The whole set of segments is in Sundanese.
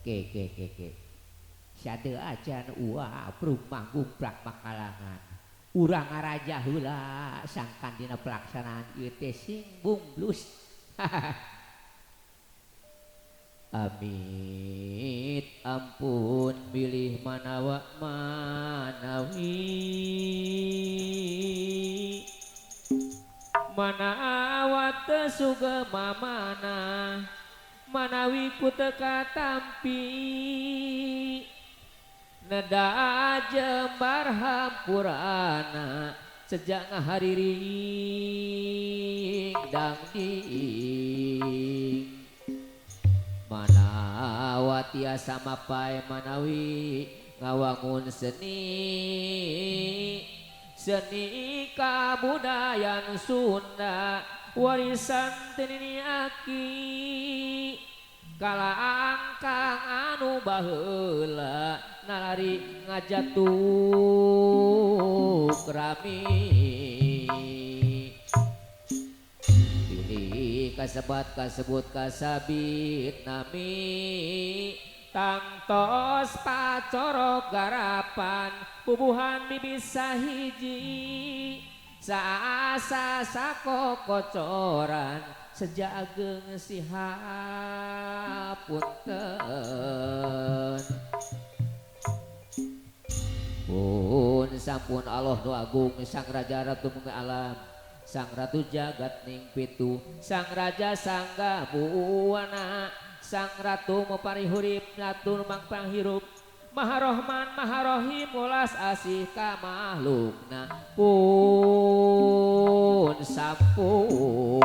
Ke ke ke ke. Sade acan uwa prung manggung prak makalangan. Urang ngaraja heula sangkan dina pelaksanaan ieu teh sing bungblus. Amit ampun bilih manawa manawi manawa teu sugema mana manawi ku teu katampi neda jembar hampurana sejak ngahariring dangding manawa tiasa mapai manawi ngawangun seni seni kabudayan Sunda warisan ti nini aki kalaangkang anu baheula nalari ngajatuk rami pilih kasebat kasebut kasabit nami tangtos pacorok garapan bubuhan bibisa hiji saasa sakokocoran sejak ageng sihapunten pun sampun Allah nu agung sang raja ratu munga alam sang ratu jagat ning pitu sang raja sangga buwana sang ratu maparihurip ratu mangpang hirup Maha Rahman Maha Rahim welas asih ka makhlukna pun sampun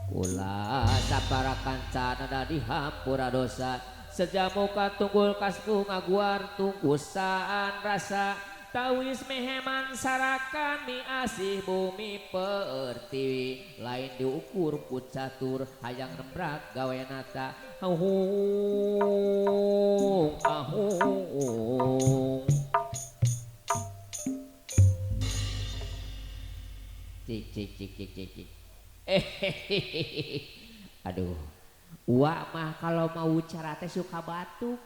kula sapara kancana dihampura dosa sejamu katunggul kasku ngaguar tungkusan rasa tawis meheman sarakan mi asih bumi pertiwi lain diukur ku catur hayang rembrak gawe nata ahung ahung cik cik cik cik cik cik aduh uwa mah kalau mau bicara teh suka batuk.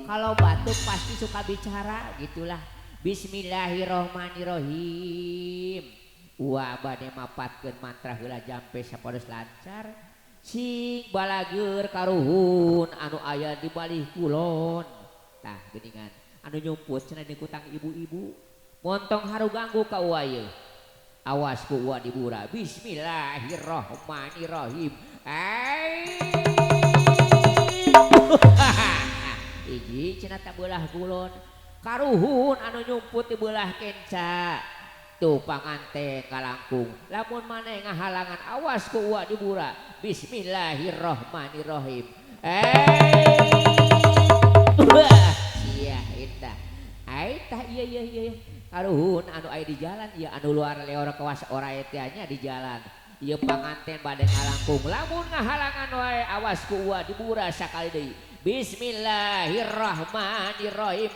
Kalau batuk pasti suka bicara gitulah. Bismillahirrohmanirrohim. Uwa bade mapatkeun mantra heula jampe sapados lancar. Sing balageur karuhun anu aya di balih kulon. Tah geuningan anu nyumput cenah dikutang ibu-ibu. Montong haru ganggu ka uwa ieu. Awas ku uwa dibura. Bismillahirrohmanirrohim. Hiji cenah tah beulah kulon karuhun anu nyumput di beulah kenca tuh panganten kalangkung lamun maneh ngahalangan awas ku uwa dibura. Bismillahirrohmanirrohim. Sia eta ai tah ieu ieu ieu karuhun anu aya di jalan ieu anu luar leor kawas orai teh nya di jalan ieu panganten bade ngalangkung lamun ngahalangan wae awas ku uwa dibura sakali deui. Bismillahirrahmanirrahim.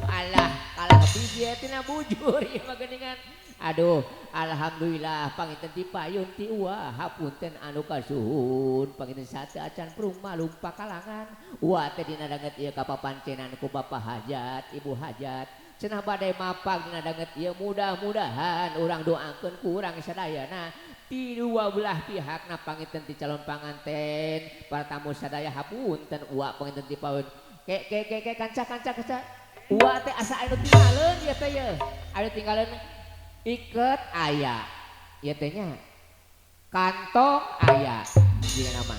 Alah kalah biji tina bujur ieu mah geuningan. Aduh alhamdulillah panginten ti payun ti uwa hapunten anu kasuhun panginten sate acan prung malum pakalangan uwa teh dina danget ieu ka papancenan ku Bapak Hajat Ibu Hajat cenah bade mapag dina danget ieu mudah-mudahan urang doakeun ku urang sadayana ti dua belah pihakna panginten ti calon panganten para tamu sadaya hapunten uwa panginten ti payun ke ke ke ke kanca kanca kanca uwa teh asa anu tinggaleun ieu teh ye anu tinggaleun iket aya ieu teh nya kantong aya jeung nama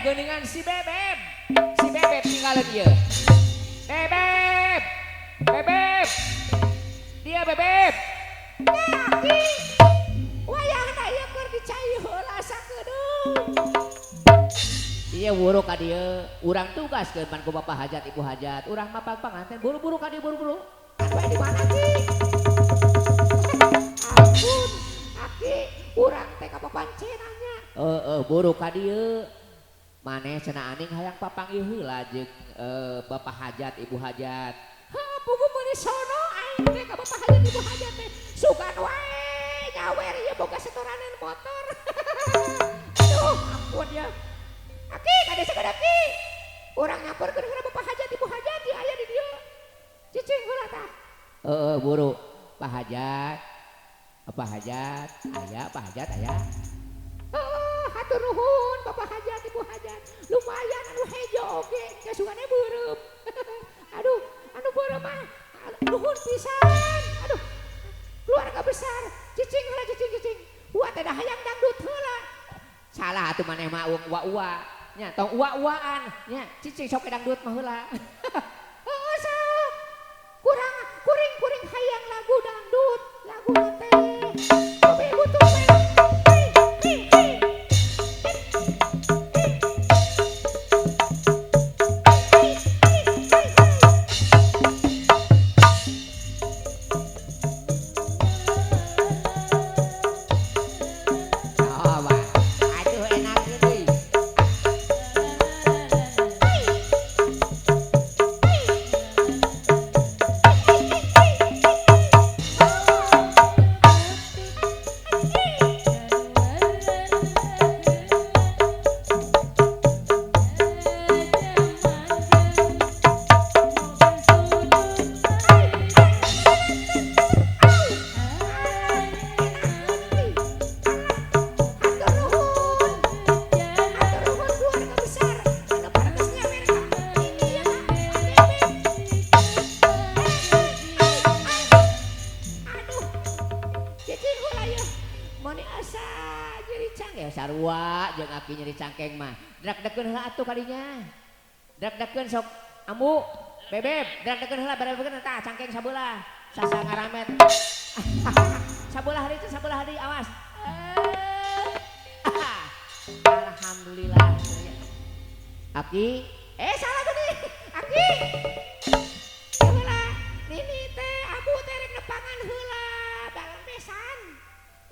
geuningan si Bebeb tinggaleun ieu Bebeb Bebeb dia Bebeb ya wayahna ieu keur dicai heula sakedeung ieu buru ka dieu urang tugaskeun pan ku Bapak Hajat Ibu Hajat urang mapag panganten buru-buru ka dieu buru-buru atuh di mana ki ampun aki urang teh ka papancenannya heeh buru ka dieu maneh cenah aning hayang papanggih heula jeung Bapak Hajat Ibu Hajat heuh puguh meuni sono aing teh ka Bapak Hajat Ibu Hajat teh sugan wae Nyawer ieu boga setoranan motor. Aduh, ampun ya. Aki, kade sagada ki. Urang nyamperkeun heula Bapak Hajat, Ibu Hajat aya di dieu. Cicing heula tah. Heeh, buru. Pak Hajat. Pak Hajat, aya Pak Hajat aya. Heeh, hatur nuhun Bapak Hajat, Ibu Hajat. Lumayan anu hejo oge, kasugane beureum. Aduh, anu beureum mah nuhun pisan. Aduh. Keluarga besar, cicing heula cicing cicing. Wa teh da hayang dangdut heula. Salah atuh maneh mah uwa-uwa. Nya tong uwa-uwaan nya, cicing sok dangdut mah heula. Heuh sok. Kurang kuring-kuring hayang lagu dangdut, lagu teh. Kopi butuh hei hei hei. Aduh enak deui. Sarua jeung aki nyeri cangkeng mah. Drak-dekeun heula atuh kadinya. Drak-dekeun sok ambu bebeb, drak-dekeun heula barebekeun tah cangkeng sabelah. Sasa ngaramet. Sabelah deui sabelah deui awas. Alhamdulillah. Aki, salah.